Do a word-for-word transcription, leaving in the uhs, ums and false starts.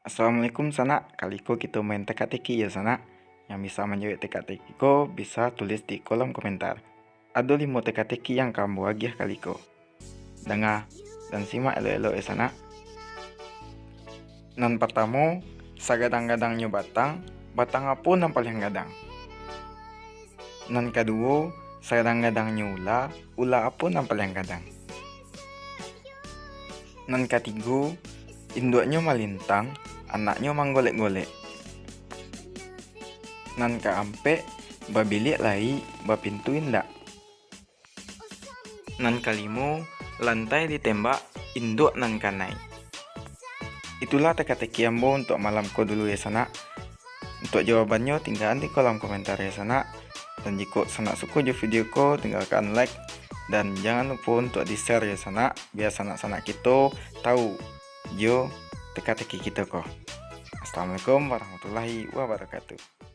Assalamualaikum sanak, kali ko kito main teka-teki yo sanak. Yang bisa manjawab teka-teki ko bisa tulis di kolom komentar. Ado limo teka-teki yang ka ambo agiah kali ko. Danga dan simak elok-elok yo sanak. Nan partamo, sagadang-gadangnyo batang, batang apo nan paliang gadang? Nan kaduo, sagadang-gadangnyo ula, ula apo nan paliang gadang? Nan katigo, induaknyo malintang, anaknyo manggolek-golek. Nan kaampek, babiliak lai, bapintu indak. Nan kalimo, lantai ditembak, induak nan kanai. Itulah teka-teki ambo untuak malam ko dulu yo sanak. Untuak jawabannyo tinggaan di kolom komentar yo sanak. Dan jikok sanak suko jo video ko, tinggalkan like. Dan jangan lupo untuak di-share yo sanak, bia sanak-sanak kito tahu jo teka-teki kito ko. Assalamualaikum warahmatullahi wabarakatuh.